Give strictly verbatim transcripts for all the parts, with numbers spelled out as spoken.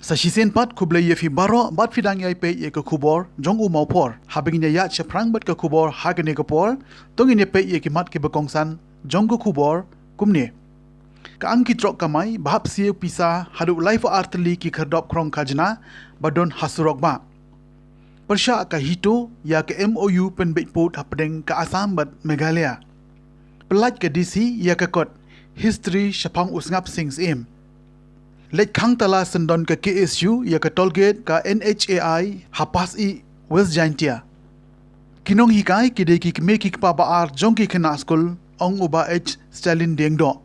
Sa shisien pat khublei ïa phi baroh bad phi dang ïai peit ïa ka khubor jong u Mawphor. Haba ngin ïa ïaid shaphrang bad ka khubor ha kane ka por, to ngin ïa peit ïa ki mat kiba kongsan jong ka khubor kumne. Ka ang ki trok kamai ba hap siew pisa haduh laiphew ar tylli ki khyrdop khrong khajna ba don ha surok bah. Pyrshah ka HITO ïa ka MOU pynbeit pud hapdeng ka Assam bad Meghalaya. Pyllait ka DC ïa ka kot History shaphang u Sngap Sing Syiem. Leit khang tala syndon ka KSU ïa ka toll gate ka NHAI ha Pasyih, West Jaintia. Ki nonghikai ki dei ki kmie ki kpa ba ar jong ki khynnah skul, ong u Bah H Stalin Diengdoh.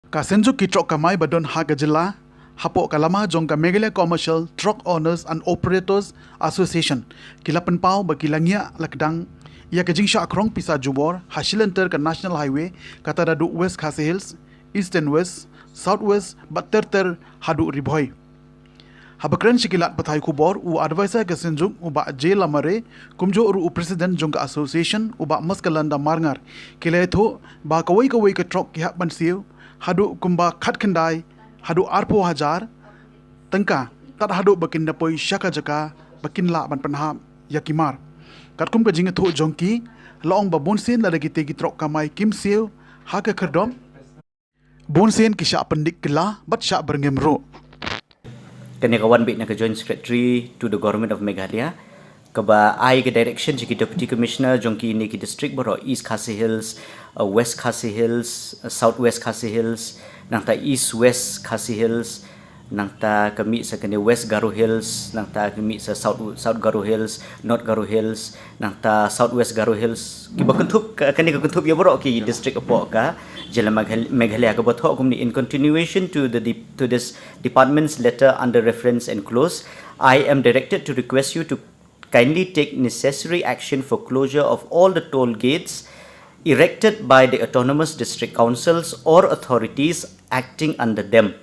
Ka synjuk ki trok kamai ba don ha ka jylla hapoh ka lama jong ka Meghalaya Commercial Truck Owners and Operators Association ki la pynpaw ba ki la ngiah la kdang ïa ka jingshah khrong pisa jubor ha shilynter ka National Highway, kata da duh West Khasi Hills, East and West, South West bad ter ter haduh Ri Bhoi. Haba kren sha ki lad pathai khubor, u advisor ka synjuk u Bah J Lamare, kumjuh ruh u president jong ka association u Bah Maskalanda Marngar, ki la ïathuh ba kawei kawei ka trok ki hap ban siew haduh kumba khatkhyndai haduh arphew hajar tyngka, tad haduh ba kin da poi sha ka jaka ba kin lah ban pynhap ïa ki mar. Katkum ka jingïathuh jong ki, la ong ba bunsien lada kitei ki trok kamai kim siew ha ka khyrdop, bunsien ki shah pyndik kylla bad shah byrngem ruh. Kane ka wan beit na ka Joint Secretary to the Government of Meghalaya, kaba ai ka direction sha ki Deputy Commissioner jong kine ki district baroh, East Khasi Hills, uh, West Khasi Hills, uh, South West Khasi Hills, nangta East West Khasi Hills, nangta ka mih sa kane West Garo Hills, nangta ka mih sa South, South Garo Hills, North Garo Hills, nangta South West Garo Hills. Kiba kynthup ka, kane ka kynthup ïa baroh ki district hapoh ka jylla Meghal-, Meghalaya, kaba thoh kumne: In continuation to the de-, to this department's letter under reference enclosed, I am directed to request you to kindly take necessary action for closure of all the toll gates erected by the autonomous district councils or authorities acting under them,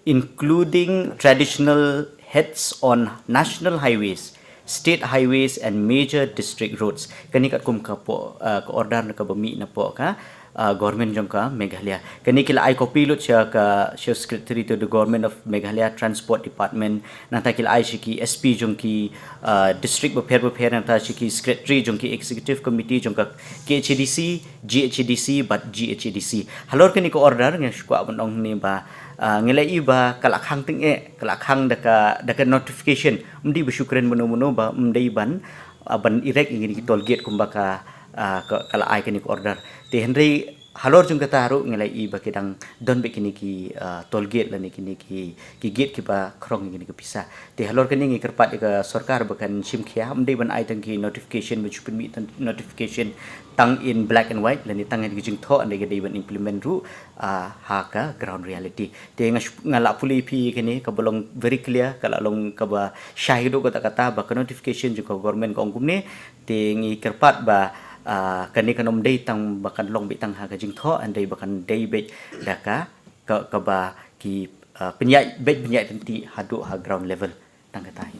including traditional heads on national highways, state highways and major district roads. Kane katkum ka poh, uh, ka order na kaba mih na poh ka, uh, government jong ka Meghalaya. Kane ki la ai copy lut sha ka, sha Secretary to the Government of Meghalaya Transport Department, nangta ki la ai sha ki SP jong ki, uh, district bapher bapher, nangta sha ki secretary jong ki executive committee jong ka KHADC, GHADC bad GHADC. Halor kane ka order nga shu kwah ban ong ne ba, ah, ngi la ïohi ba ka la khang tyngeh, ka la khang da ka, da ka notification. Ym dei ba shu kren mano mano ba ym dei ban, ah, ban erect ïa kine ki toll gate kumba ka, ah, ka, ka la ai kane ka order. Te hynrei halor jong kata ruh ngi la ïohi ba ki dang don beit kine ki, ah, toll gate lane kine ki, ki gate kiba khrong ïa kine ki pisa. Te halor kane ngi kyrpad ïa ka sorkar ba kan shim khia, ym dei ban ai tang ki notification, ban shu pynmih tang notification tang in black and white lane tang ïa ki jingthoh, hynrei ka dei ban implement ruh, ah, ha ka ground reality. Te nga shu-, nga la pule ïa phi kane kaba long very clear, ka la long kaba shai haduh katta katta ba ka notification jong ka government ka ong kumne. Te ngi kyrpad ba, ah, kane kan ym dei tang ba kan long beit tang ha ka jingthoh, hynrei ba kan dei beit da ka, ka, kaba ki, ah, pynïaid beit pynïaid ryntih haduh ha ground level. Tang katai.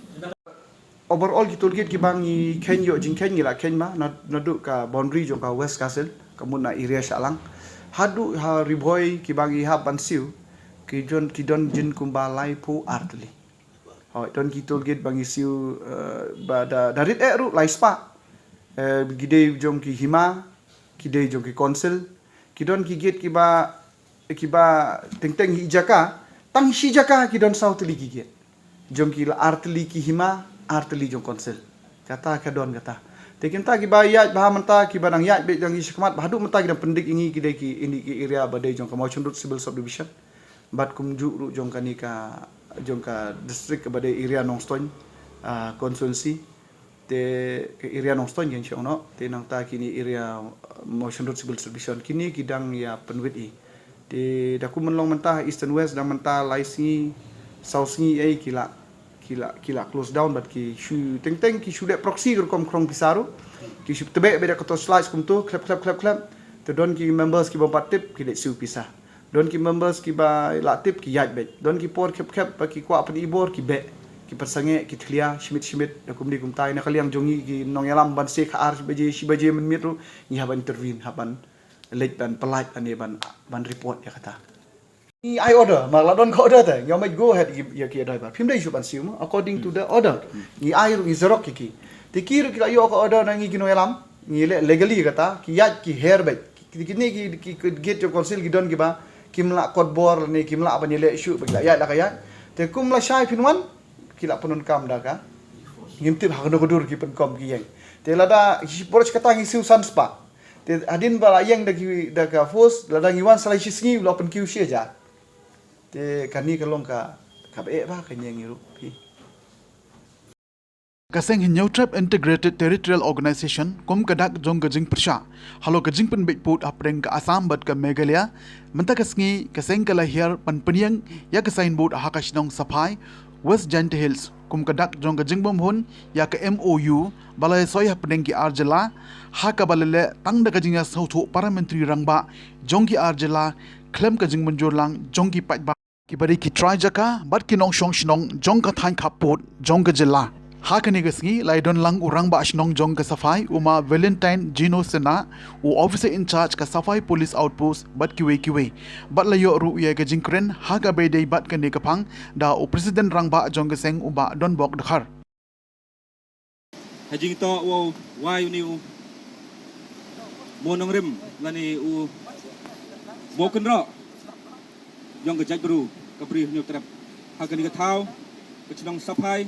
Overall ki toll gate kiba ngi kheiñ, ïoh jingkheiñ ngi la kheiñ ma, na, naduh ka boundary jong ka West Khasi Hills, ka mut na area Shillong haduh ha Ri Bhoi kiba ngi hap ban siew, ki don, ki don jin kumba laiphew ar tylli. Hooid, don ki toll gate ba ngi siew, eh, ba da, da rit eh ruh lai spah. Eh, ki dei jong ki hima, ki dei jong ki council, ki don ki gate kiba, kiba teng teng hi jaka, tang shi jaka ki don saw tylli ki gate. Jong ki la ar tylli ki hima, ar tylli jong council. Kata ka don kata. Te kita kiba ïaid bha mynta, kiba dang ïaid beit dang ïa shakhmat, ba haduh mynta ki dang pyndik ïa ngi, ki dei ki, ini ki area ba dei jong ka Mawshynrut Civil Subdivision. Bad kumjuh ruh jong kane ka, jong ka district kaba dei area Nongstoiñ, ah, constituency. Te ka area Nongstoiñ kan shong noh, te nangta kine area, uh, Mawshynrut Civil Subdivision, kine ki dang ïa pynwit hi. Te da kum mynlong mynta East and West dang mynta lai sngi, saw sngi ei ki la, ki la, ki la close down bad ki shu teng teng ki shu leh proxy ka rukom khrong pisa ruh. Ki shu tbeh bad ka torchlight kumto, khlep, khlep, khlep, khlep. Te don ki members ki bym pat tip, ki leh siew pisa. Don ki members kiba la tip ki ïaid beit. Don ki por khep khep ba ki kwah pyn-i bor ki beh. Ki pynsangeh, ki thlia, shimit shimit, da kumne kumtai. Na ka liang jong ngi ki nongïalam ban seh kha ar baje, shi baje mynmiet ruh, ngi hap ban intervene, hap ban leit ban pyllait, ban, ban, ban report ïa kata. Ngi ai order, ma la don ka order te, ngi ong go ahead ïa ki, ïa ki dei ba phim dei shu ban siew mo, according to the order. Ngi ai ruh, ngi xerox ïa ki. Te ki ruh ki la ïoh ka order na ngi ki nongïalam, ngi leh legally kata, ki ïaid ki her beit. Ki, ki, kine ki, ki, ki gate jong council ki don kiba kim lah kot bor lane kim lah ban ïaleh shuh ba ki la ïaid la ka ïaid. Te kum la shai phin wan, ki la pyndonkam da ka, ngim tip ha kano ka dur ki pynkom ki ïeng. Te lada shi por shi kata ngi siew san spah. Te hadien ba la ïeng da ki, da ka force, lada ngi wan sa lai shi sngi, la pynkiew shi hajar. Te kane ka long ka, kaba eh ba ka ïeng ngi ruh phi. Ka seng Hynñiewtrep Integrated Territorial Organization kum ka dak jong ka jingpyrshah halor ka jingpynbeit pud hapdeng ka Assam bad ka Meghalaya, mynta ka sngi ka seng ka la hiar ban pynïeng ïa ka signboard ha ka shnong Saphai, West Jaintia Hills, kum ka dak jong ka jingbymhun ïa ka M O U ba la ïasoi hapdeng ki ar jylla, ha kaba la leh tang da ka jingïasngewthuh para myntri rangbah jong ki ar jylla khlem ka jingmynjur lang jong ki paidbah, kiba dei ki trai jaka bad ki nongshong shnong jong ka thaiñ khappud jong ka jylla. Ha kane ka sngi la ïadon lang u rangbah shnong jong ka Saphai, u ma Valentine Gino Sena, u officer in charge ka Saphai Police Outpost bad kiwei kiwei. Bad la ïoh ruh ïa ka jingkren ha kaba ïadei bad kane ka phang da u president rangbah jong ka seng, u Bah Donbok Dkhar. Ha jingtoh u wai une u mo nongrim lane u mo kynroh jong ka jaitbru ka Bri Hynñiewtrep ha kane ka thaw, ka shnong Saphai,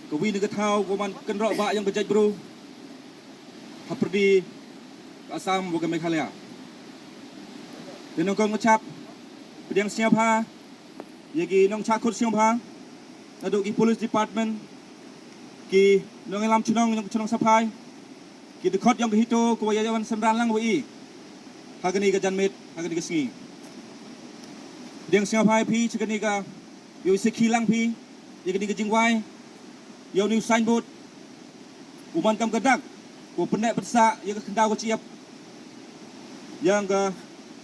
ka wi na ka thaw ka man kynroh ba jong ka jaitbru ha pyrdi ka Assam wa ka Meghalaya. Te nongkong ngachap pdiang sngewbha ïa ki nongchah khut sngewbha naduh ki police department, ki nongïalam chnong jong ka chnong Saphai, ki dkhot jong ka HITO, ko wa ïa wan synran lang wa i ha kane ka janmiet, ha kane ka sngi. Pdiang sngewbha ïa phi cha kane ka, ïa u sakhi lang phi ïa kane ka jingwai, ïa une u signboard u man kam ka dak ko pynneh pynsah ïa ka khyndaw ka jingïap ïa ka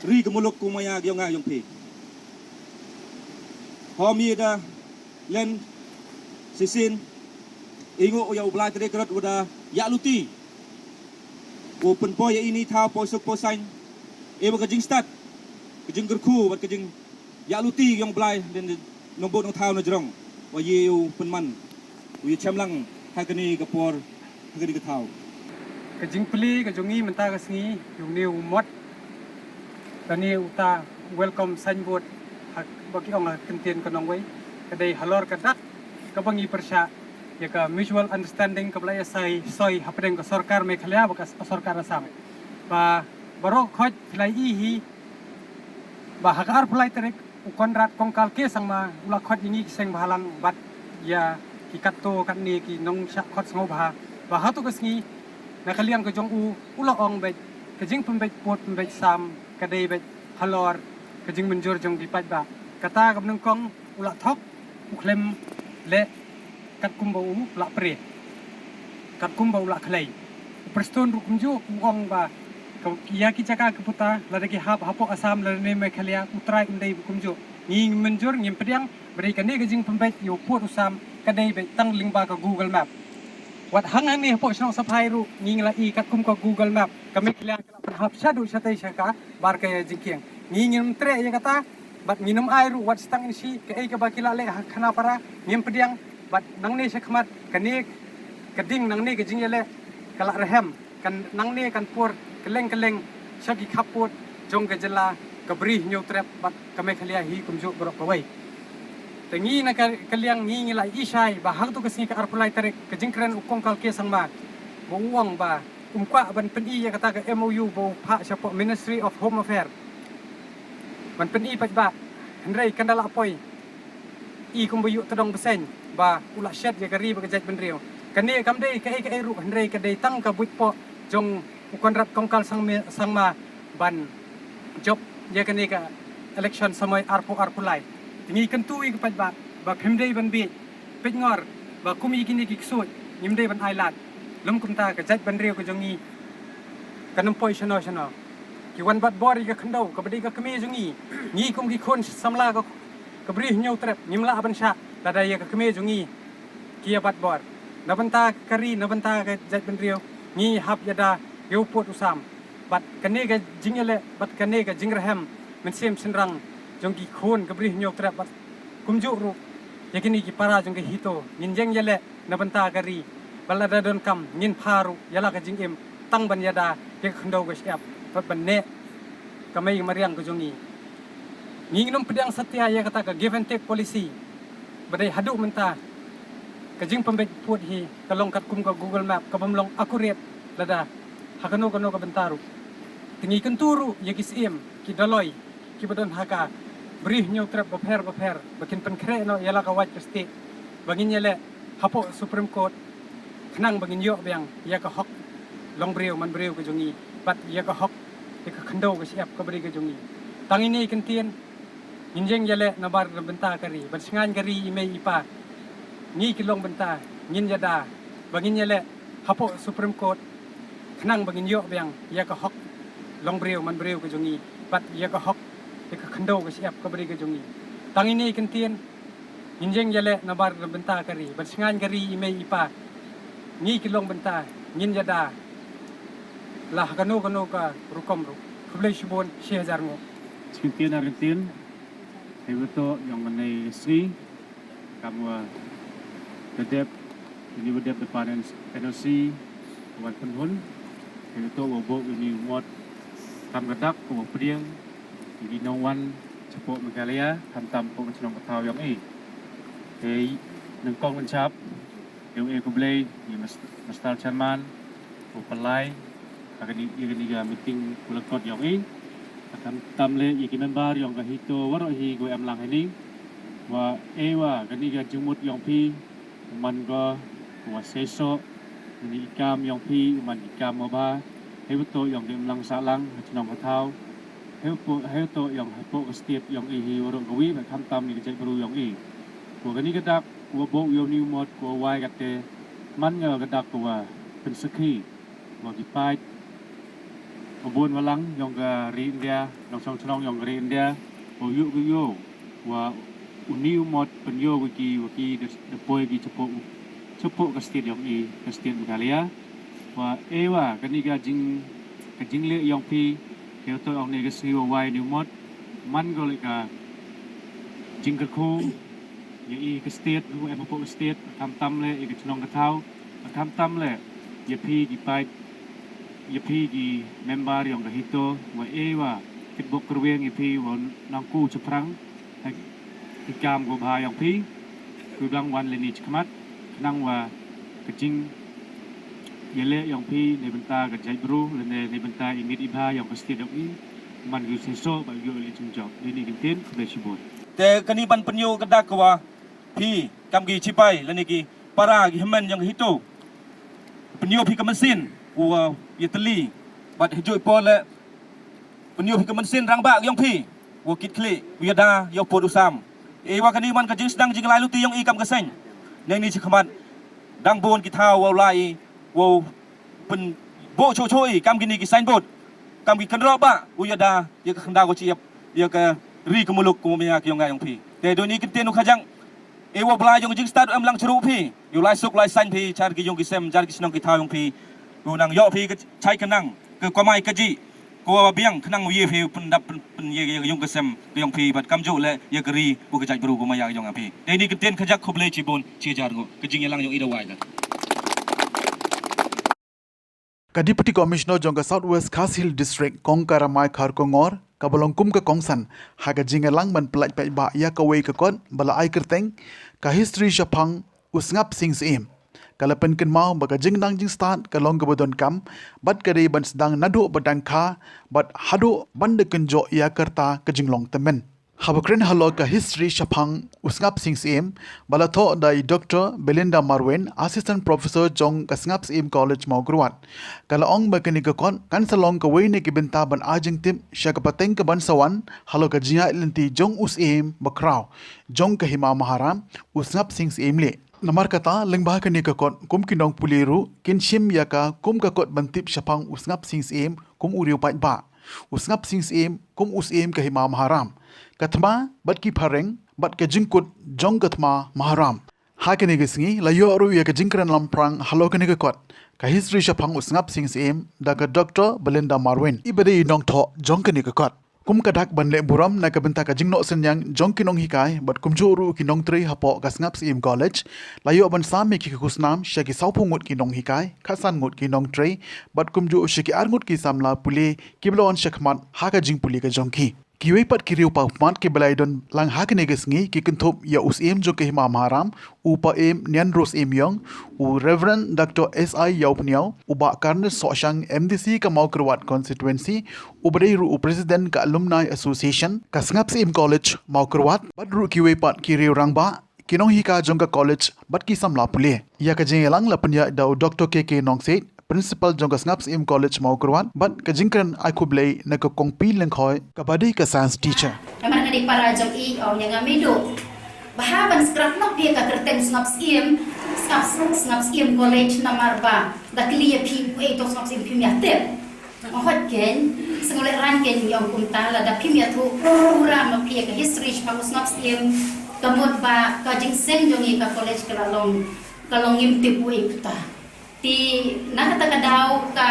ri ka muluk, ko maya ïong nga ïong phi. Hom ïa da len sisin, i nguh ïa u Blai Tyrek Rot wa da ïa luti u pynpoi ïa ini thaw poi suk poi sain, e wa ka jingstad, ka jingkyrkhu bad ka jing ïa luti ïong Blai, den nongbud nongthaw na jrong wa ïa u pynman u ïa chem lang ha kane ka por, ha kane ka thaw. Ka jingplie ka jong ngi mynta ka sngi ïong ne u mot, kane uta welcome signboard ha ba ki ong ha kyntien ka nongwei, ka dei halor ka dak kaba ngi pyrshah ïa ka mutual understanding kaba la ïa sai soi hapdeng ka sorkar Meghalaya bad ka sorkar Assam. Ba baroh khoit phi la i hi ba ha ka arphew lai tarik u Conrad Kongkal K Sangma u la khot ïa ngi ki seng bhalang bad ïa ki katto katne ki nongshah khot sngewbha ba hato ka sngi na ka liang ka jong u u la ong beit ka jingpynbeit pud pynbeit sam ka dei beit halor ka jingmynjur jong ki paidbah. Kata ka bnyngkong u la thok, u khlem leh katkum ba u la pre, katkum ba u la khlei. U Prestone ruh kumjuh u ong ba ka ïa ki jaka ki puta lada ki hap hapoh Assam lada ne Meghalaya u trai un dei kumjuh. Ngi ngim mynjur, ngim pdiang ba dei kane ka jingpynbeit ïa u pud u sam ka dei beit tang lyngba ka Google Map. Wat hang hangne hapoh shnong Saphai ruh ngi ngi la i katkum ka Google Map ka Meghalaya ka la pynhap shaduh shatei sha ka bar ka jingkieng. Ngi ngim treh ïa kata bad ngin ym ai ruh wat shi tang inshi kaei kaba ki la leh ha Khanapara, ngim pdiang. Bad nangne shakhmat kane ka ding nangne ka jingïaleh ka la rhem, kan nangne kan pur kylleng kylleng sha ki khappud jong ka jylla ka Bri Hynñiewtrep bad ka Meghalaya hi kumjuh baroh kawei. Te ngi na ka, ka liang ngi ngi la i shai ba hangto ka sngi ka arphew lai tarik ka jingkren u Kongkal K Sangma ba u ong ba um kwah ban pyni ïa kata ka M O U ba u phah shapoh Ministry of Home Affair ban pyni paidbah, hynrei kan da la poi i kumba ïuh tdong bseiñ ba u la shet ïa ka ri bad ka jaitbynriew. Kane kam dei kaei kaei ruh hynrei ka dei tang ka buit poh jong u Conrad Kongkal Sangme-, Sangma ban jop ïa kane ka election samoi arphew arphew lai. Te ngi kyntu ïa ka paidbah ba phim dei ban bieit, peit ngor ba kum ïa kine ki ksuid ngim dei ban ai lad. Lym kumta ka jaitbynriew ka jong ngi kan ym poi shano shano. Ki wan bat bor ïa ka khyndew kaba dei ka kmie jong ngi. Ngi kum ki khun samla ka, ka Bri Hynñiewtrep ngim lah ban shah lada ïa ka kmie jong ngi ki ïa bat bor. Na bynta ka ri, na bynta ka jaitbynriew ngi hap ïada ïa u pud u sam. Bad kane ka jingïaleh bad kane ka jingrhem mynsiem shynrang jong ki khun ka Bri Hynñiewtrep bad kumjuh ruh ïa kine ki para jong ka HITO, ngin jeng ïaleh na bynta ka ri. Bad lada donkam ngin phah ruh ïa la ka jingim tang ban ïada ïa ka khyndew ka shyiap bad ban neh ka mei mariang ka jong ngi. Ngin ym pdiang satia ïa kata ka give and take policy ba dei haduh mynta. Ka jingpynbeit pud hi ka long katkum ka Google Map, ka bym long accurate lada ha kano kano ka bynta ruh. Te ngi kyntu ruh ïa ki Syiem, ki Dolloi, ki ba don ha ka Bri Hynñiewtrep bapher bapher ba kin pynkhreh noh ïa la ka wait ka stieh ba ngin ïaleh hapoh Supreme Court, khnang ba ngin ïoh biang ïa ka hok long briew man briew ka jong ngi bad ïa ka hok ïa ka khyndew ka shyiap ka bri ka jong ngi. Tang ine i kyntien, ngin jeng ïaleh namar na bynta ka ri, ban sngewbha ka ri i mei i pa. Ngi ki long bynta, ngin ïada ba ngin ïaleh hapoh Supreme Court, khnang ba ngin ïoh biang ïa ka hok long briew man briew ka jong ngi bad ïa ka hok ïa ka khyndew ka shyiap ka bri ka jong ngi. Tang ine i kyntien, ngin jeng ïaleh namar na bynta ka ri, ban sngewbha ka ri i mei i pa. Ngi ki long bynta, ngin ïada la ha kano kano ka rukom ruh. Khublei shibun, shi hajar nguh. Shi kyntien ar kyntien. Hei ba to ïong mynne sri kam wa da dep, ini wa dep da pan NOC wan pynhun. Hei ba to wa bok ini mot kam ka dak wa pdiang ini nong wan chapoh Meghalaya, khamtam poh ka chnong ka thaw ïong i. Hei nyngkong mynchap ïong i khublei i Mister Chairman u pynlai ha kani, ïa kani ka meeting kulakot ïong i. Khamtam leh ïa ki member ïong ka HITO waroh hi ko em lang hini. Wa e wa kani ka jingmut ïong phi u man ko wa seiso, kani i kam ïong phi u man i kam wa bha. Hei wa to ïong ki em lang sah lang ha chnong ha thaw. Hei wa to ïong hapoh ka state ïong i hi waroh ka wi, ba khamtam ïa ka jaitbru ïong i. Ko kani ka dak ko wa bok ïong ni mot ko wa wai kate man nga ka dak ko wa pynsakhi wa ki paid wa bun wa lang ïong ka ri India, nongshong shnong ïong ka ri India, wa ïoh ka ïoh wa uni u mot pynïoh wa ki, wa ki da, da poi ki chapoh, chapoh ka state ïong i, ka state Meghalaya. Wa e wa kani ka jing, ka jingleh ïong phi, ka to ong ne ka sngi wa wai ni u mot man ko leh ka jingkyrkhu ïa i ka state, ruh em hapoh ka state, khamtam leh ïa ka chnong ka thaw, khamtam leh ïa phi ki paid, ïa phi ki member ïong ka HITO, wa e wa kitbok kyrweng ïa phi wa nangku chaphrang ha ki kam ko bha ïong phi. Ku dang wan leni chakhmat khnang wa ka jing ïaleh ïong phi ne bynta ka jaitbru lane ne bynta i miet i bha ïong ka state ïong i. Man ïu seiso ba ïu leh jingjop. Dei ni kyntien, khublei shibun. Te kani ban pynïoh ka dak ka wa phi kam ki chipai lane ki para ki hynmen ïong ka HITO. Pynïoh phi ka mynsiem u wa ïa tylli bad hajoi por leh pynïoh phi ka mynsiem rangbah ïong phi wa kit khlieh u ïada ïa u pud u sam. E wa kani man ka jingsdang jinglai luti ïong i kam ka seng. Neng ni chakhmat dang bun ki thaw wa u lai i wa u pynbok choh choh i kam kini ki signboard, kam ki kynroh ba u ïada ïa ka khyndaw ka shyiap ïa ka ri ka muluk kum ïa ka ïong nga ïong phi. Te dei ni kyntien u khajang. E wa Blai ïong jingstad em lang chru phi. Ïu lai suk lai sain phi char ki ïong ki sem, char ki shnong ki thaw ïong phi. U nang ïoh phi ka chai khnang ka kamai ka ji ko wa biang khnang u ïa phi pyndap pyn, pyn ïa, ïa ïong ka sem ka ïong phi bad kamjuh leh ïa ka ri u ka jaitbru kum ïa ka ïong phi. Dei ni kyntien khajak, khublei shibun, shi hajar nguh. Ka jingïalang ïong i da wai da. Ka Deputy Commissioner jong ka South West Khasi Hills District, Kong Karamai Kharkongor, ka ba long kum ka kongsan ha ka jingïalang ban pyllait paidbah ïa kawei ka kot ba la ai kyrteng ka History Shaphang u Sngap Sing Syiem. Ka la pynkynmaw ba ka jingdang jingstad ka long ka ba donkam bad ka dei ban sdang naduh ba dang kha bad haduh ban da kynjoh ïa ka rta ka jinglong tymmen. Haba kren halor ka history shaphang u Sngap Sing Syiem ba la thoh da i Doctor Belinda Marwein, Assistant Professor jong ka Sngap Syiem College Mawkyrwat, ka la ong ba kane ka kot kan sa long kawei na ki bynta ban ai jingtip sha ka pateng ka ban sa wan halor ka jingïaid lynti jong u Syiem bakhraw jong ka Hima Maharam, u Sngap Sing Syiem Lieh. Namar kata, lyngba kane ka kot, kum ki nongpule ruh kin shim ïa ka kum ka kot ban tip shaphang u Sngap Sing Syiem kum u riew paidbah, u Sngap Sing Syiem kum u Syiem ka Hima Maharam, ka thma bad ki phareng bad ka jingkut jong ka thma Maharam. Ha kane ka sngi la ïoh ruh ïa ka jingkren lamphrang halor kane ka kot, ka history shaphang u Sngap Sing Syiem da ka Doctor Belinda Marwein, i ba dei i nongthoh jong kane ka kot. Kum ka dak ban leh burom na ka bynta ka jingnoh synñiang jong ki nonghikai bad kumjuh ruh ki nongtrei hapoh ka Sngap Syiem College, la ïoh ban sam ïa ki khusnam sha ki sawphew ngut ki nonghikai, khatsan ngut ki nongtrei bad kumjuh sha ki ar ngut ki samla pule kiba la wan shakhmat ha ka jingpule ka jong ki. Kiwei pat ki riew paw khmat kiba la ïadon lang ha kane ka sngi ki kynthup ïa u Syiem jong ka Hima Maharam, u Bah Nianrose Syiem, u Reverend Doctor S I Ïawphniaw, u Bah Carnes Sohshang, M D C ka Mawkyrwat Constituency, uba dei ruh u President ka Alumni Association ka Sngap Syiem College Mawkyrwat, bad ruh kiwei pat ki riew rangbah, ki nonghikai jong ka college bad ki samla pule. Ïa ka jingïalang la pynïaid da u Doctor K K Nongsiej, Principal jong ka Sngap Syiem College Mawkyrwat, bad ka jingkren ai khublei na ka Kong P Lyngkhoi, kaba dei ka Science Teacher. Namar ka dei para jong i, ong ïa nga, mih duh bha ban scrap noh phi ka kyrteng Sngap Syiem, Sngap, Sngap Syiem College, namar ba da kylli ïa phi, eh, to Sngap Syiem, phim ïa tip. Nga hoi keiñ, sngewlehrain keiñ, ong kumta, lada phim ïathuh pura ma phi ïa ka history shaphang u Sngap Syiem, ka mut ba ka jingseng jong i ka college ka la long, ka long ngim tip uei uta. Te na kata ka daw ka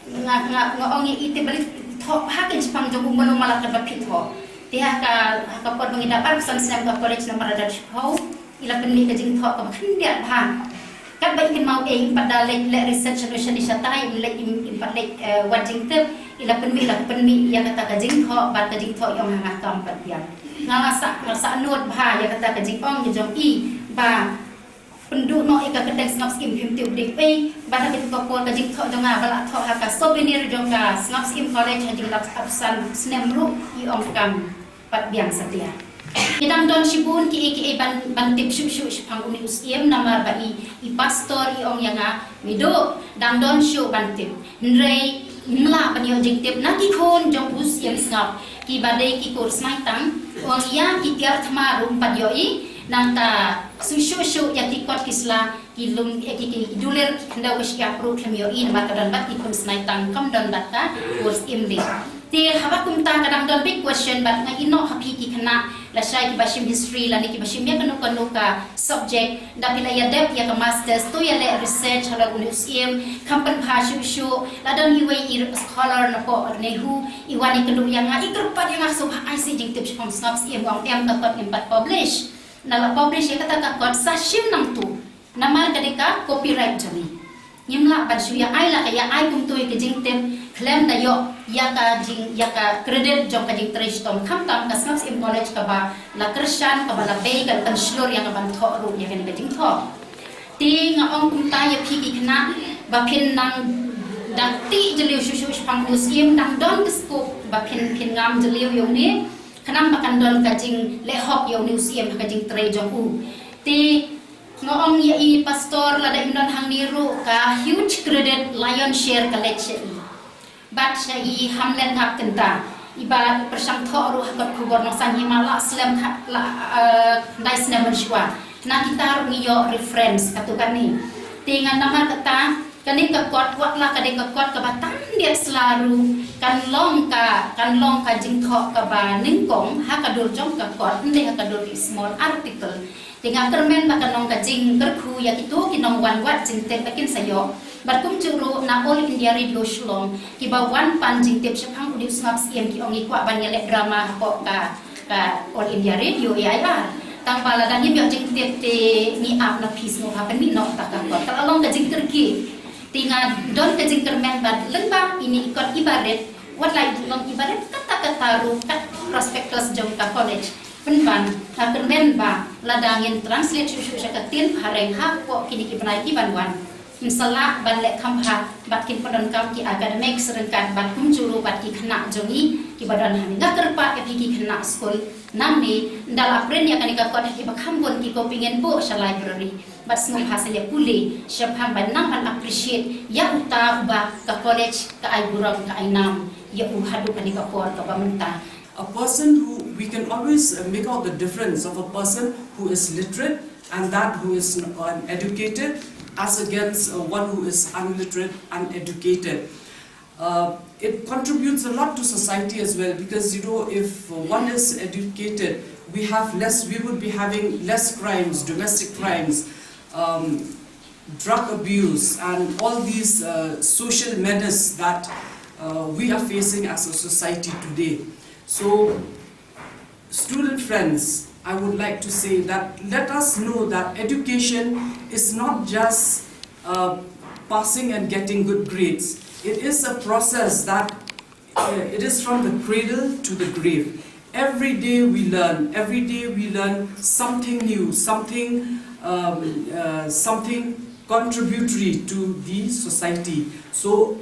nga, nga, nga ong ïa i te balei thoh bha keiñ shaphang jong u, mano ma la kat ba phi thoh. Te ha ka, ha ka por ba ngi dap arphew san snem ka college namar lada shiphew, i la pynmih ka jingthoh kaba khyndiat bha. Katba i kynmaw ei, i pat da leit leh research shano shano shatai, i leit, i, i pat leit, eh, wad jingtip, i la pynmih, i la pynmih ïa kata ka jingthoh, bad ka jingthoh i ong ha nga kam pat biang. Nga la sah, nga la sah nud bha ïa kata ka jingong jong i ba pynduh noh ïa ka kyrteng Sngap Syiem, phim tip dei ei, bad ha kata ka por ka jingthoh jong nga ba la thoh ha ka souvenir jong ka Sngap Syiem College ha jinglap arphew san snem ruh i ong kam pat biang satia. Ki dang don shibun kiei kiei ban, ban tip shuh shuh shaphang une u Syiem, namar ba i, i pastor i ong ïa nga, mih duh, dang don shuh ban tip. Hynrei ngim lah ban ïoh jingtip na ki khun jong u Syiem Sngap kiba dei ki kur sngewtang, u ong ïa ki tiar thma ruh ym pat ïohi, nangta shuh shuh shuh ïa ki kot ki sla, ki lum, eh, ki, ki dulir, ki khyndew ka shyiap ruh khlem ïohi namar ka don bad ki khun sngewtang, kam don bad ka kur Syiem lei. Te haba kumta ka dang don big question bad nga ïeh noh ha phi ki khynnah lashai kiba shim history lane kiba shim ïa kano kano ka subject, da phi la ïa dep ïa ka masters, to ïa leh research halor une u Syiem, kham pynbha shuh shuh, la don iwei i scholar napoh NEHU i wan i kynduh ïa nga, i kyrpad ïa nga, sngewbha ai sih jingtip shaphang Sngap Syiem, ong em, ka kot ngim pat publish. Na la publish ïa kata ka kot sa shim nangtu. Namar ka dei ka copyright jong ngi. Ngim lah ban shu ïa ai, la ka ïa ai kumto ïa ka jingtip khlem da ïoh ïa ka jing, ïa ka credit jong ka jingtrei shitom, khamtam ka Sngap Syiem College kaba la kyrshan, kaba la bei, ka la pynshlur ïa ka ban thoh ruh ïa kane ka jingthoh. Te nga ong kumta ïa phi ki khynnah ba phin nang dang tih jylliew shuh shuh shaphang une u Syiem, dang don ka scope ba phin, phin ngam jylliew ïa une, khnang ba kan don ka jingleh hok ïa une u Syiem ha ka jingtrei jong u. Te nga ong ïa i pastor, lada im don hangne ruh, ka huge credit, lion share ka leit sha i. Bad sha i Hamlet Ngapkynta, iba pyrshang thoh ruh ha kot khubor Nongsan Hima la slem kha, la, eh, khyndai snem mynshuwa. Na kita ruh ngi ïoh reference katto katne. Te nga namar kata, kane ka kot, wat la ka dei ka kot kaba tam biang sla ruh, kan long ka, kan long ka jingthoh kaba nyngkong ha ka dur jong ka kot, ym dei ha ka dur ki small article. Te nga kyrmen ba kan long ka jingkyrkhu ïa kito ki nongwan wad jingtip ba kin sa ïoh. Bad kumjuh ruh na All India Radio Shillong, kiba wan pan jingtip shaphang une u Sngap Syiem, ki ong ngi kwah ban ïa leh drama hapoh ka, ka All India Radio, A I R. Tang ba lada ngim ïoh jingtip te ngi ap na phi, sngewbha pynmih noh ta ka kot. Ka la long ka jingkyrkieh. Te nga don ka jingkyrmen bad lyngba ine i kot iba rit, wat la i long iba rit katta katta ruh, kat prospectus jong ka college. Pynban, nga kyrmen ba lada ngin translate shuh shuh sha ka ktien phareng hapoh kine ki bnai ki ban wan, ngin sa lah ban leh kham bha bad kin pyndonkam ki academics ryngkat bad kumjuh ruh bad ki khynnah jong ngi kiba don hangne. Nga kyrpad ïa phi ki khynnah skul, nangne ynda la print ïa kane ka kot ha kiba kham bun ki copy, ngin buh sha library. Bad sngewbha sa ïa pule shaphang ban nang ban appreciate ïa uta uba ka college ka ai burom ka ai nam ïa u haduh kane ka por kaba mynta. A person who, we can always, uh, make out the difference of a person who is literate and that who is n-, uneducated, as against, uh, one who is unliterate, uneducated. Uh, it contributes a lot to society as well, because, you know, if one is educated, we have less, we would be having less crimes, domestic crimes, um, drug abuse, and all these, uh, social menace that, uh, we are facing as a society today. So, student friends, I would like to say that let us know that education is not just uh, passing and getting good grades. It is a process that uh, it is from the cradle to the grave. Every day we learn, every day we learn something new, something, um, uh, something contributory to the society. So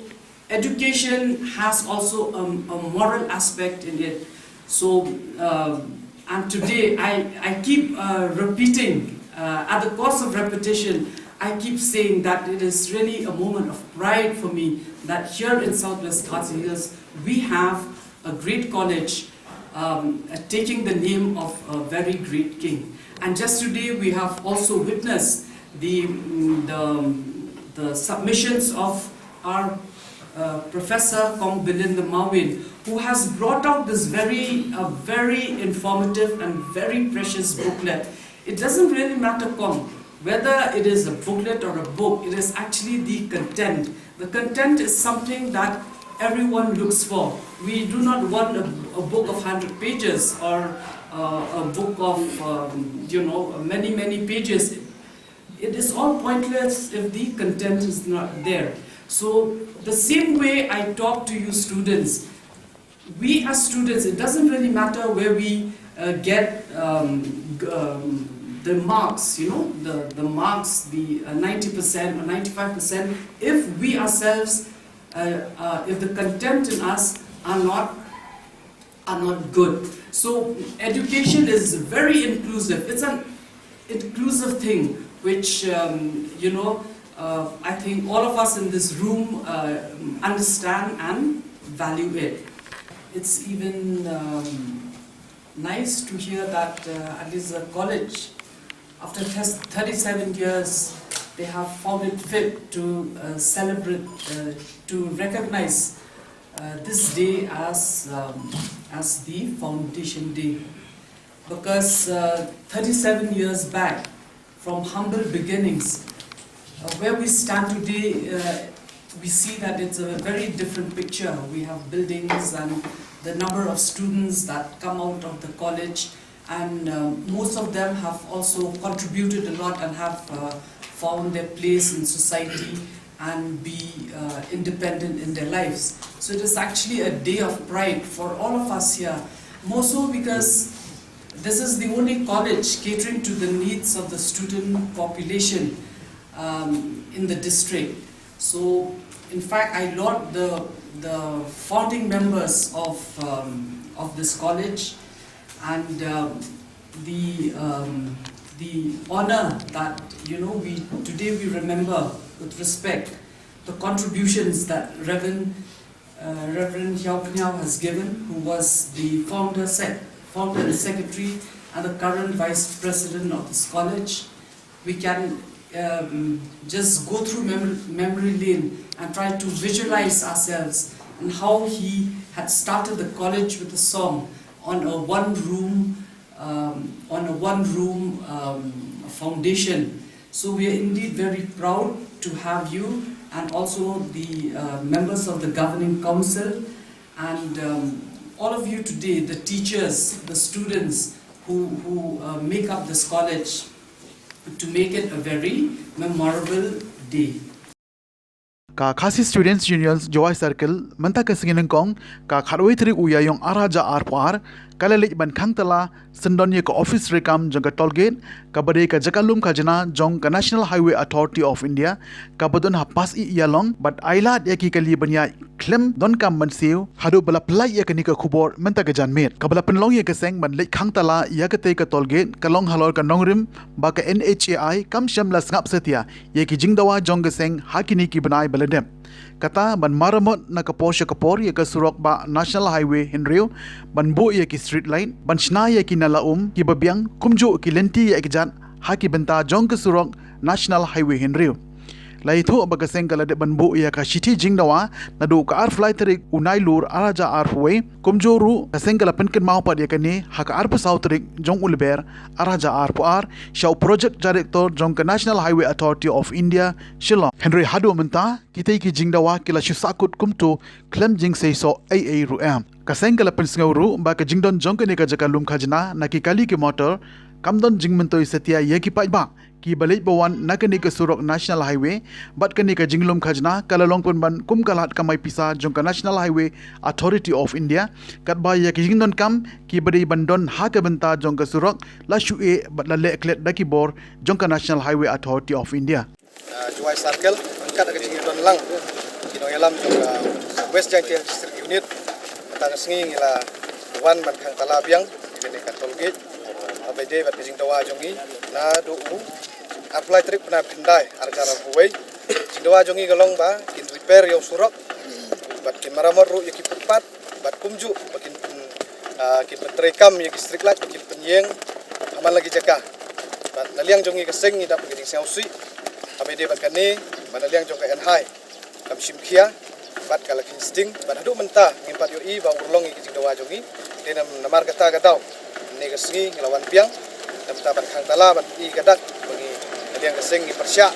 education has also a, a moral aspect in it. So, um, and today I, I keep uh, repeating, uh, at the cost of repetition, I keep saying that it is really a moment of pride for me that here in Southwest Khasi Hills, we have a great college um, uh, taking the name of a very great king. And just today, we have also witnessed the, mm, the, the submissions of our uh, Professor Kong Bilinda Marwin, who has brought out this very, a very informative and very precious booklet. It doesn't really matter, Kong, whether it is a booklet or a book, it is actually the content. The content is something that everyone looks for. We do not want a, a book of hundred pages or uh, a book of, um, you know, many, many pages. It is all pointless if the content is not there. So the same way I talk to you students, we as students, it doesn't really matter where we uh, get um, g- um, the marks, you know, the, the marks, the uh, ninety percent or ninety-five percent, if we ourselves, uh, uh, if the content in us are not are not good. So education is very inclusive. It's an inclusive thing, which, um, you know, uh, I think all of us in this room uh, understand and value it. It's even um, nice to hear that uh, at least the college, after thirty-seven years, they have found it fit to uh, celebrate, uh, to recognize uh, this day as, um, as the Foundation Day. Because uh, thirty-seven years back, from humble beginnings, uh, where we stand today, uh, we see that it's a very different picture. We have buildings and the number of students that come out of the college, and uh, most of them have also contributed a lot and have uh, found their place in society and be uh, independent in their lives. So it is actually a day of pride for all of us here, more so because this is the only college catering to the needs of the student population um, in the district. So, in fact, I laud the, the founding members of, um, of this college and um, the, um, the honor that, you know, we today we remember with respect the contributions that Reverend uh, Reverend Hiao Kniao has given, who was the founder, sec- founder and secretary and the current vice president of this college. We can um, just go through mem- memory lane and try to visualize ourselves and how he had started the college with a song on a one room um, on a one room um, foundation. So we are indeed very proud to have you and also the uh, members of the governing council and um, all of you today, the teachers, the students who, who uh, make up this college to make it a very memorable day. Ka Khasi Students Union Jowai Circle mynta ka sngi nyngkong ka khatwei tarik u Ïaïong ar hajar arphew ar ka la leit ban khang tala syndon ïa ka office treikam jong ka toll gate kaba dei ka jaka lum khajna jong ka National Highway Authority of India kaba don ha Pasyih Ïalong bad ailad ïa ki kali ban ïaid khlem donkam ban siew haduh ba la pynlait ïa kane ka khubor mynta ka janmiet. Kaba la pynlong ïa ka seng ban leit khang tala ïa katei ka toll gate ka long halor ka nongrim ba ka N H A I kam shym la sngap satia ïa ki jingdawa jong ka seng ha kine ki bnai ba la dep. Kata ban maramot na ka por sha ka por ïa ka surok ba National Highway hynriew ban buh ïa ki street light ban shna ïa ki nala um kiba biang kumjuh ki lynti ïa ki jat ha ki bynta jong ka surok National Highway hynriew. La ïathuh ba ka seng ka la dep ban buh ïa ka shithi jingdawa naduh ka arphew lai tarik u Nailur arhajar arphew wei, kumjuh ruh ka seng ka la pynkynmaw pat ïa kane ha ka arphew saw tarik jong u Lber arhajar arphew ar sha u Project Director jong ka National Highway Authority of India, Shillong. Hynrei haduh mynta kitei ki jingdawa ki la shu sahkut kumto khlem jingseisoh ei ei ruh em. Ka seng ka la pynsngew ruh ba ka jingdon jong kane ka jaka lum khajna na ki kali ki motor kam don jingmyntoi satia ïa ki paidbah kiba leit ba wan na kane ka surok National Highway, bad kane ka jinglum khajna ka la long pynban kum ka lad kamai pisa jong ka National Highway Authority of India, katba ïa ki jingdonkam kiba dei ban don ha ka bynta jong ka surok la shu ïeh bad la leh klet da ki bor jong ka National Highway Authority of India. Ah, Jowai Circle, ryngkat ka jingdon lang ki nongïalam jong ka West Jaintia District Unit. Mynta ka sngi ngi la wan ban khang tala biang ïa kane ka toll gate. Haba ïadei bad ka jingdawa jong ngi naduh u arphew lai tarik bnai ba khyndai arhajar arphew wei. Jingdawa jong ngi ka long ba kin repair ïa u surok bad kin maramot ruh ïa ki footpath bad kumjuh ba kin pyn, ah, kin pyntreikam ïa ki street light ba kin pynïeng ha man la ki jaka. Bad na liang jong ngi ka seng ngi dap ka jingsngewsih haba ïadei bad kane, bad na liang jong ka N H I kam shim khia bad ka la kheiñ sting, bad haduh mynta ngim pat ïohi ba urlong ïa ki jingdawa jong ngi. Te nam-, namar kata ka daw mynne ka sngi ngi la wan biang namar ban khang tala ban i ka dak ba ngi na liang ka seng ngi pyrshah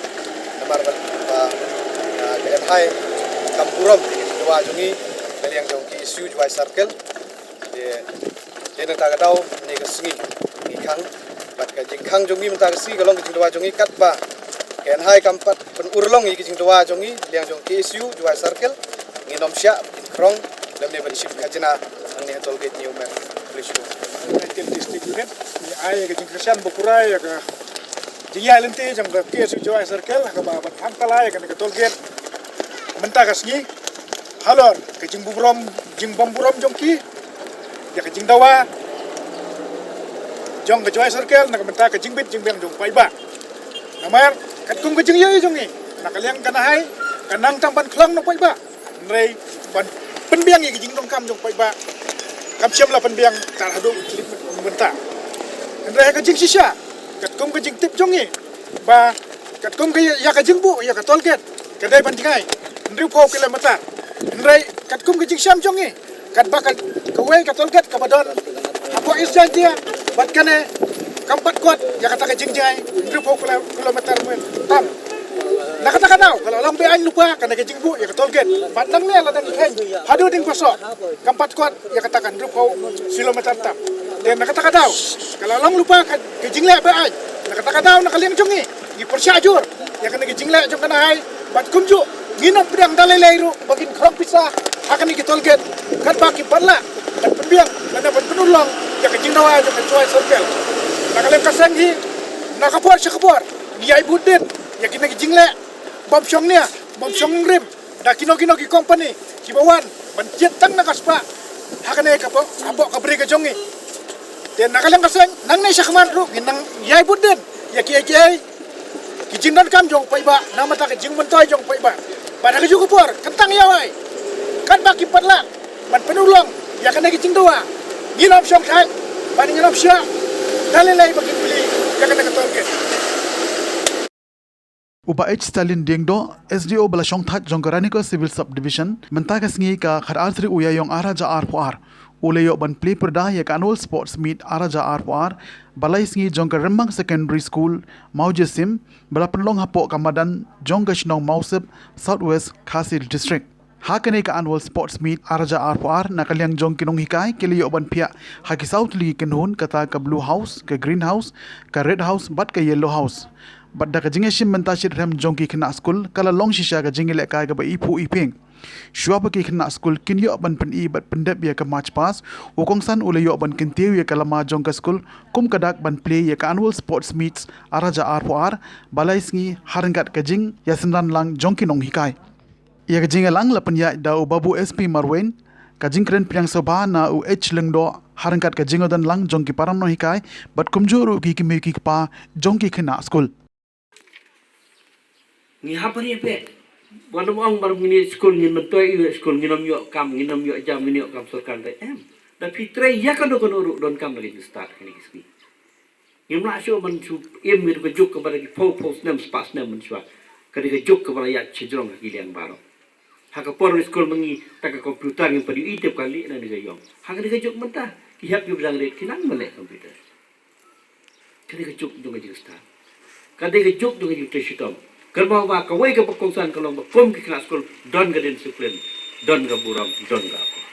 namar ba, ba, ah, ka N H I kam burom ïa ki jingdawa jong ngi na liang jong ka K S U Jowai Circle. Te, te nangta ka daw mynne ka sngi ngi khang. Bad ka jingkhang jong ngi mynta ka sngi ka long ka jingdawa jong ngi katba ka N H I kam pat pynurlong ïa ka jingdawa jong ngi liang jong ka K S U Jowai Circle. Ngin ym shah ban khrong lymne ban shim khajna hangne ha toll gate New Mem. Khublei shibun. United District Unit ngi ai ka jingkyrshan ba pura ïa ka jingïaid lynti jong ka K S U Jowai Circle ha kaba ban khang tala ïa kane ka toll gate mynta ka sngi. Halor ka jingburom, jingbymburom jong ki ïa ka jingdawa jong ka Jowai Circle na ka bynta ka jingbit jingbiang jong u paidbah. Namar katkum ka jingïohi jong ngi na ka liang ka N H I ka nang tang ban khlong na u paidbah, hynrei ban pynbiang ïa ka jingdonkam jong u paidbah kam shym la pynbiang tar haduh u tlik mynta. Hynrei ha ka jingshisha katkum ka jingtip jong ngi ba katkum ka ïa ka jingbuh ïa ka toll gate ka dei ban jngai hynriewphew kilometer. Hynrei katkum ka jingshem jong ngi katba ka, kawei ka toll gate kaba don hapoh East Jaintia bad kane kam pat kot ïa kata ka jingjngai hynriewphew kilo-, kilometer tam. Na kata ka daw ka la long be-aiñ lypa kane ka jingbuh ïa ka toll gate bad nangne la dang kheiñ haduh dieng pasoh kam pat kot ïa kata ka hynriewphew kilometer tam. Te na kata ka daw ka la long lypa ka, ka jingleh be-aiñ. Na kata ka daw na ka liang jong ngi ngi pyrshah jur ïa kane ka jingleh jong ka N H I bad kumjuh ngin ym pdiang da lei lei ruh ba kin khrong pisa ha kane ka toll gate katba kim pat lah ban pynbiang lane ban pynurlong ïa ka jingdawa jong ka Jowai Circle. Na ka liang ka seng hi na ka por sha ka por ngi ïai bud dien ïa kine ki jingleh bym shong nia bym shong rim da kino kino ki company kiba wan ban jied tang na ka spah ha kane ka pok, hapoh ka bri ka jong ngi. Te na ka liang ka seng nangne shakhmat ruh ngi nang ïai bud dien ïa kiei kiei ki jingdonkam jong u paidbah namar kata ka jingmyntoi jong u paidbah. Bad ha kajuh ka por kyntang ïa wei katba kim pat lah ban pynurlong ïa kane ka jingdawa ngin ym shong thait bad ngin ym shah da lei lei ba kin plie ïa kane ka toll gate. U Bah H Stalin Diengdoh, S D O ba la shongthait jong ka Ranikor Civil Subdivision, mynta ka sngi ka khatar tarik u Ïaïong arhajar arphew ar u la ïoh ban plie pyrda ïa ka Annual Sports Meet arhajar arphew ar ba lai sngi jong ka Rembang Secondary School, Mawjasim, ba la pynlong hapoh ka madan jong ka shnong Mawsep, South West Khasi District. Ha kane ka Annual Sports Meet arhajar arphew ar na ka liang jong ki nonghikai ki la ïoh ban phiah ha ki saw tylli ki kynhun, kata ka Blue House, ka Green House, ka Red House bad ka Yellow House. Bad da ka jingïashim bynta shitrhem jong ki khynnah skul ka la long shisha ka jingïalehkai kaba iphuh iphieng. Shuwa ba ki khynnah skul kin ïoh ban pyni bad pyndep ïa ka march past, u kongsan u la ïoh ban kyntiew ïa ka lama jong ka skul kum ka dak ban plie ïa ka Annual Sports Meets arhajar arphew ar ba lai sngi ha ryngkat ka jingïasynran lang jong ki nonghikai. Ïa ka jingïalang la pynïaid da u Babu S P Marwein, ka jingkren pdiang sngewbha na u H Lyngdoh ha ryngkat ka jingdon lang jong ki para nonghikai bad kumjuh ruh ki kmie ki kpa jong ki khynnah skul. Ngi hap ban ïa peit. Wat nym ong ba ngin ïa skul ngin myntoi ïa skul ngin ym ïoh kam, ngin ym ïoh jam, ngin ïoh kam sorkar, em. Da phi trei ïa kano kano ruh donkam da ka jingstad kane ka sngi. Ngim lah shuh ban shu im ïa ka juk kaba da ki phew phew snem spah snem mynshuwa. Ka dei ka juk kaba la ïaid shajrong ha ki liang baroh. Ha ka por skul ma ngi, ta ka computer ngim pat ïohi te ka leh na ka ïong. Ha ka dei ka juk mynta, ki hep ki ba dang rit ki nang ban leh computer. Ka dei ka juk jong ka jingstad. Ka dei ka juk jong ka jingtrei shitom. Kynmaw ba kawei kaba kongsan ka long ba kum ki khynnah skul don ka discipline, don ka burom, don ka akor.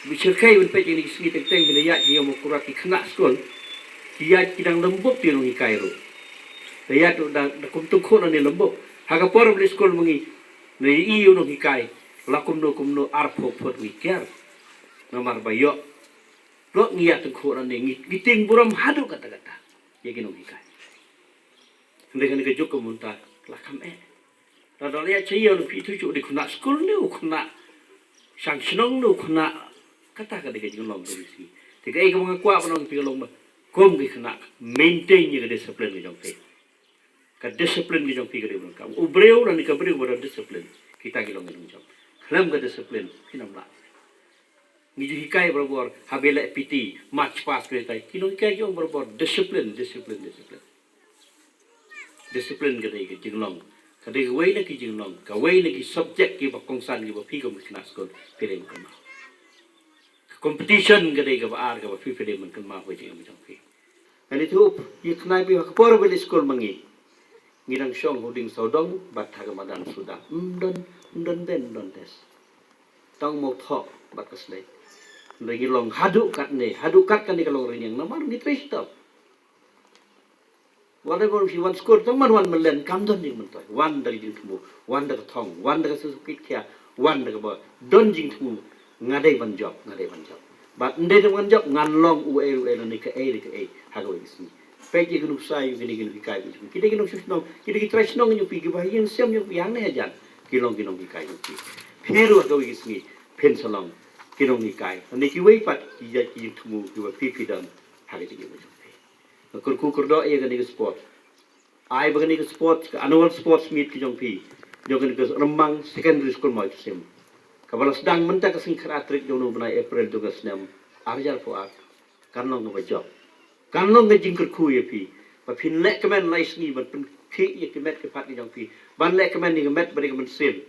Ba shyrkhei ban peit ïa kine ki sngi teng teng ba la ïaid ha ïong Mawkyrwat ki khynnah skul, ki ïaid ki dang lem bok ki nonghikai ruh. Da ïaid ruh da, da kum tyngkhuh nangne lem bok. Ha ka por ba leit skul ma ngi, ngi ïohi ïa u nonghikai, la kumno kumno arphew phut ngi kiar. Namar ba ïoh, lok ngi ïaid tyngkhuh nangne, ngi, ngi tieng burom haduh katta katta ïa ki nonghikai. Hynrei kane ka juk ka mynta la kham eh. Lada la ïaid sha ïew, phi ithuh shuh, u dei u khynnah skul ne u khynnah shang shnong ne u khynnah, kata ka dei ka jinglong ka dei shi. Te kaei kaba nga kwah ban ong ïa phi ka long ba kum ki khynnah, maintain ïa ka discipline ka jong phi. Ka discipline ka jong phi ka dei ban kam. U briew lane ka briew ba don discipline, kita ki long ki nongjop. Khlem ka discipline phin ym lah. Ngi ju hikai barabor, haba leh P T, march past, ki nonghikai ki ong barabor, discipline, discipline, discipline. Discipline ka dei ka jinglong, ka dei kawei na ki jinglong, kawei na ki subject kiba kongsan kiba phi kum ki khynnah skul phi dei ban kynmaw. Ka competition ka dei kaba ar kaba phi, phi dei ban kynmaw ha ka jingim jong phi. Ngan ïathuh ïa kane, phi ha ka por ba leit skul ma ngi, ngi dang shong ha u dieng sawdong bad ha ka madan suda. Ym don, ym don bench, ym don desk. Tang mawthoh bad ka slate. Hynrei ngi long haduh katne, haduh kat kane ka long rynïeng namar ngi trei shitom. Wat la bun shi wan skul, tang ban wan mynlen kam don jingmyntoi. Wan da ka jingthmu, wan da ka thong, wan da ka certificate khia, wan da kaba don jingthmu, nga dei ban jop, nga dei ban jop. Bad ym dei ban jop, ngan long uei uei lane kaei re kaei ha kawei ka sngi. Peit ïa ki nuksa ïa kine ki nonghikai, ki dei ki nongshong shnong, ki dei ki trai shnong jong phi, kiba ha ïing sem jong phi hangne hajan ki long ki nonghikai jong phi. Phi ruh ha kawei ka sngi phin sa long ki nonghikai, lane kiwei pat ki jait ki jingthmu kiba phi phi don ha ka jingim jong phi. Nga kyrkhu kyrdoh ïa kane ka sport. Ai ba kane ka sport, ka annual sports meet ka jong phi, jong kane ka Rembang Secondary School Mawthasim, kaba la sdang mynta ka sngi khatar tarik jong u bnai April jong ka snem ar hajar arphew ar, kan long kaba jop. Kan long ka jingkyrkhu ïa phi ba phin leh kmen lai sngi ban pynkhih ïa ki met ki phad ki jong phi, ban leh kmen ïa ka met ba dei ka mynsiem,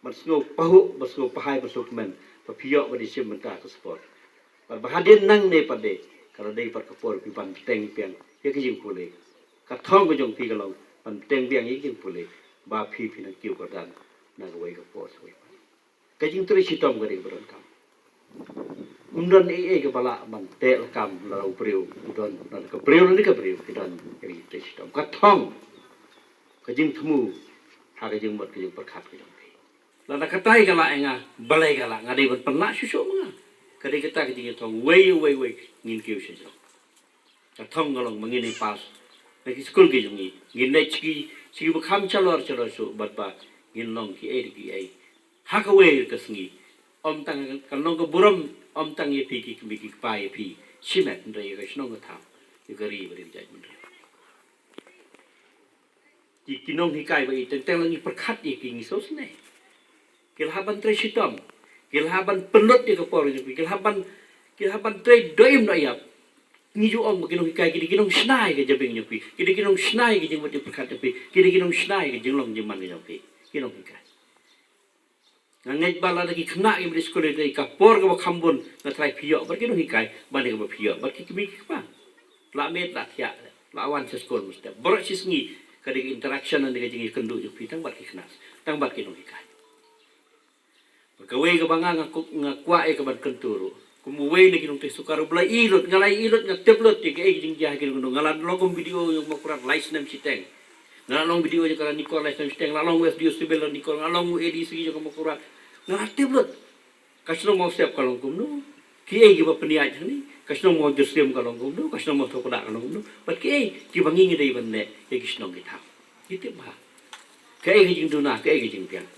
ban sngew pahuh, ban sngew pahai, ban sngew kmen, ba phi ïoh ban ïashim bynta ka sport. Bad ba hadien nangne pat de, ka la dei pat ka por phi ban bteng biang ïa ka jingpule. Ka thong ka jong phi ka long ban bteng biang ïa ka jingpule, ba phi phin nang kiew kyrdan na kawei ka por sha kawei pat. Ka jingtrei shitom ka dei kaba donkam. Ym don ei ei kaba lah ban teh lakam, lada u briew u don, lada ka briew lane ka briew ki don ïa ka jingtrei shitom. Ka thong, ka jingthmu ha ka jingmut ka jingpyrkhat ka jong phi. Lada katai ka lah ïa nga, balei ka lah, nga dei ban pynlah shuh shuh ma nga. Ka dei kata ka jingïathong wei wei wei, ngin kiew shajrong. Ka thong ka long ba ngin ïa pass na ki skul ki jong ngi, ngin leit sha ki, sha kiba kham shalor shalor shuh bad ba ngin long kiei kiei ha kawei ka sngi. Ym tang kan long ka burom, ym tang ïa phi ki kmie ki kpa, ïa phi shimet, hynrei ïa ka shnong ka thaw, ïa ka ri bad ïa ka jaitbynriew. Ki, ki nonghikai ba ïeit teng teng la ngi pyrkhat ïa ki, ngi sngewsynei. Ki la hap ban trei shitom, ki la hap ban pynlut ïa ka por jong ki, ki la hap ban, ki la hap ban trei dohim dohïap. Ngi ju ong ba ki nonghikai ki dei ki nongshna ïa ka jabieng jong phi, ki dei ki nongshna ïa ka jingmut jingpyrkhat jong phi, ki dei ki nongshna ïa ka jinglong jingman ka jong phi. Ki nonghikai. Nga ngeit ba lada ki khynnah kiba dei skul, ka por kaba kham bun nga tharai phi ïoh bad ki nonghikai ban ïa kaba phi ïoh bad ki kmie ki kpa. La miet la thiah, la wan sha skul mynstep. Baroh shi sngi ka dei ka interaction, ka jingïakynduh jong phi tang bad ki khynnah, tang bad ki nonghikai. Bad kawei kaba nga, nga ku-, nga kwah ïa ka ban kyntu ruh, kum uwei na ki nongtrei sorkar uba la ïohi lut, nga la ïohi lut, nga tip lut ïa kaei ka jingjia ha ki nongkyndong. Nga la long kum B D O jong Mawkyrwat lai snem shiteng. Nga la long B D O jong ka Ranikor lai snem shiteng, la long u S D O Civil Ranikor, nga la long u A D C jong ka Mawkyrwat. Nga la tip lut ka shnong Mawsep ka long kumno, kiei kiba pynïaid hangne, ka shnong Mawjyrsiam ka long kumno, ka shnong Mawthawkda ka long kumno, bad kiei kiba ngi ngi dei ban leh ïa ki shnong ki thaw. Ngi tip bha kaei ka jingduna, kaei ka jingbiang.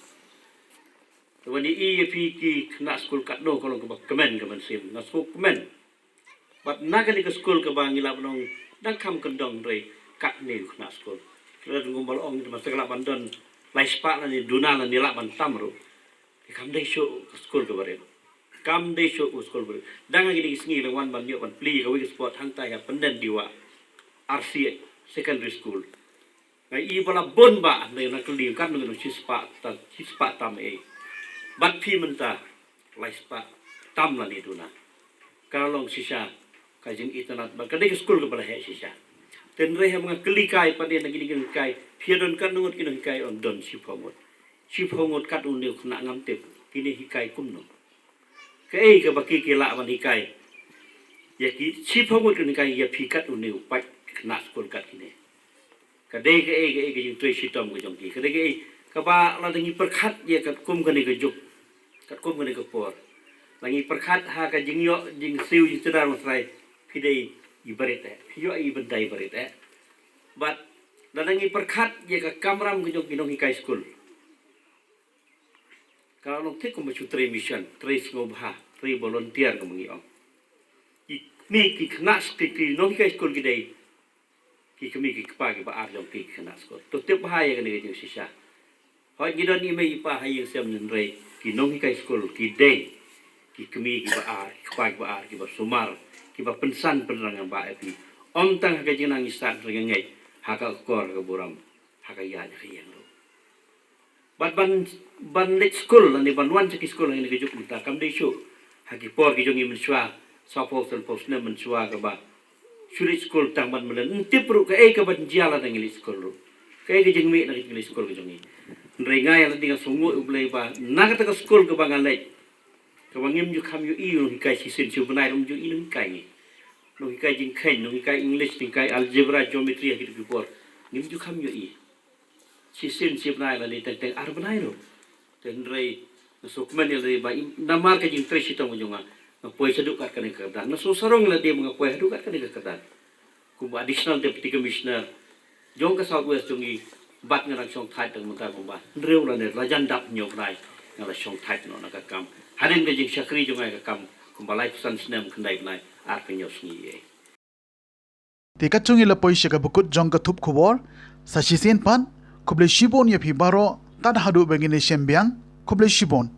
Te ban ïohi ïa phi ki khynnah skul katno ka long kaba kmen ka mynsiem, nga sngewkmen. Bad na kane ka skul kaba ngi lah ban ong dang kham kyndong, hynrei katne u khynnah skul, lada ngim ba la ong, te mynta ka lah ban don lai spah lane duna lane lah ban tam ruh. Te kam dei shuh ka skul kaba rem, kam dei shuh ka skul ba rem. Dang ha kine ki sngi la wan ban ïoh ban plie kawei ka sport hangtai ha Pyndendiwah, R C Secondary School. Nga i ba la bun ba, ne na kylli kat nang shi spah tam, shi spah tam eh. Bad phi mynta, lai spah tam lane duna. Ka long shisha, ka jingitynnad, bad ka dei ka skul kaba la heh shisha. Te hynrei haba nga kylli kai pat de na kine ki nonghikai, phi don katno ngut ki nonghikai, ong don shiphew ngut. Shiphew ngut katno u khynnah ngam tip, kine hikai kumno. Kaei kaba ki ki lah ban hikai. Ïa ki shiphew ngut ki nonghikai, ïa phi katno u paid khynnah skul kat kine. Ka dei kaei kaei ka jingtrei shitom ka jong ki. Ka dei kaei kaba lada ngi pyrkhat ïa katkum kane ka juk, katkum kane ka por, la ngi pyrkhat ha ka jingïoh jingsiew jingtdar Mawtharai, phi dei i barit eh, phi ïoh i ban dei barit eh. Bad lada ngi pyrkhat ïa ka kamram ka jong ki nonghikai skul, ka long thik kumba shu trei mission, trei sngewbha, trei volunteer kumba ngi ong. Ki kmie ki khynnah, ki, ki nonghikai skul ki dei ki kmie ki kpa kiba ar jong ki khynnah skul. To tip bha ïa kane ka jingshisha. Hooid ngi don i mei i pa ha ïing sem, hynrei ki nonghikai skul ki dei ki kmie kiba ar, ki kpa kiba ar, kiba sumar, kiba pynsan pynrang ïa ba eh phi. Ym tang ha ka jingnang ngi stad, hynrei nga ngeit ha ka akor, ha ka burom, ha ka ïaid, ha ka ïeng ruh. Bad ban, ban leit skul lane ban wan sha ki skul ha kane ka juk mynta kam dei shuh. Ha ki por ki jong ngi mynshuwa, sawphew sanphew snem mynshuwa kaba shu leit skul tang ban mlien. Ym tip ruh kaei kaban jia lada ngi leit skul ruh. Kaei ka jingmih na ka jingleit skul ka jong ngi. Hynrei nga ïa lade nga sngewnguh ïa U Blei ba na kata ka skul kaba nga leit, kaba ngim ju kham ïohi nonghikai shisien shi bnai ruh, ym ju ïohi nonghikai ngi. Nonghikai jingkheiñ, nonghikai English, nonghikai algebra, geometry ha kito ki por, ngim ju kham ïohi. Shisien shi bnai lane teng teng ar bnai ruh. Te hynrei nga sngewkmen ïa lade ba namar ka jingtrei shitom ka jong nga, nga poi shaduh kat kane ka kyrdan. Nga sngewsarong ïa lade ba nga poi haduh kat kane ka kyrdan. Kumba Additional Deputy Commissioner jong ka South West jong ngi, bad nga dang shongthait tang mynta kumba hynriew lane lajan dap hynñiew bnai nga la shongthait noh na ka kam. Hadien ka jingshakri jong nga ïa ka kam kumba laiphew san snem, khyndai bnai arphew hynñiew sngi ei. Te katto ngi la poi sha kaba kut jong ka thup khubor. Sa shisien pat, khublei shibun ïa phi baroh, tad haduh ba ngin ïashem biang, khublei shibun.